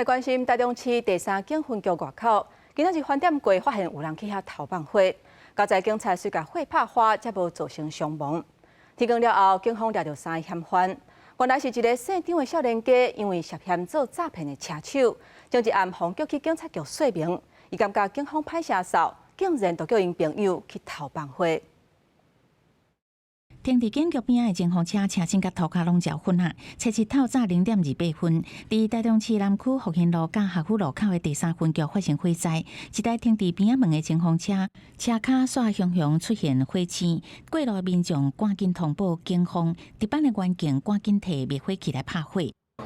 來關心台中市第三警分局外口，今仔日飯點過發現有人去遐偷放火，佳哉警察隨共火拍花，才無造成傷亡。天光了後，警方掠著三个嫌犯，原來是一个姓張的少年家，因為涉嫌做詐騙的車手，前一暗予叫去警察局說明，伊感覺警方歹相掃，竟然就叫𪜶朋友去偷放火。停佇警局邊仔的偵防車，車身佮塗跤攏焦粉啊！初七透早0點28分，佇台中市南區復興路佮學府路口的第三分局發生火災，一台停佇邊仔門的偵防車，車跤煞熊熊出現火星，過路的民眾趕緊通報警方，值班的員警趕緊提滅火器來拍火。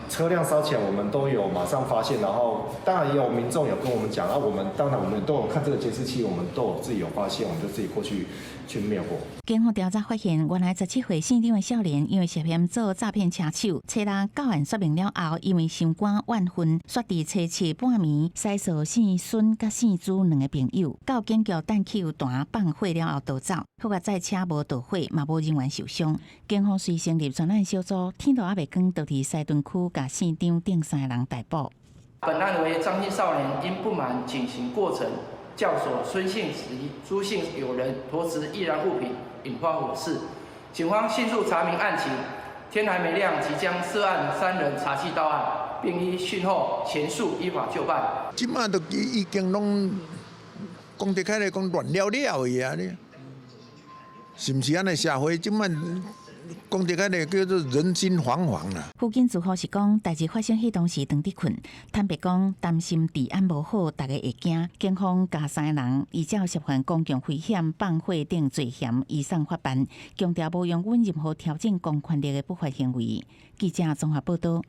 車輛燒起來，我們都有馬上發現，然後當然也有民眾有跟我們講，啊，我們當然我們都有看這個監視器，我們都有自己有發現，我們就自己過去去滅火。警方調查發現，原來17歲姓張的少年，因為涉嫌做詐騙車手，初六到案說明了後，因為心肝怨恨，煞佇初七半暝，師嫂姓孫佮姓朱兩个朋友到警局等汽油彈放火了後逃走，好佳哉車無著火，嘛無人員受傷。警方隨成立專案小組，天都猶未光，就佇西屯區共姓張等三个人逮捕。本案為張姓少年因不滿絞刑過程，教唆孫姓及朱姓友人投擲易燃物品，引發火勢。警方迅速查明案情，天還沒亮即將涉案三人查緝到案，並依訊後全數依法就辦。這馬都已經攏講得開來講亂了了去啊！你是毋是按呢社會這馬？講得開來叫做人心惶惶啦。輔警自負是講，代誌發生彼當時當佇睏，坦白講擔心治安無好，逐家會驚。警方共三个人依照涉犯公共危險、放火等罪嫌移送法辦，強調無容忍任何挑戰公權力的不法行為。記者綜合報道。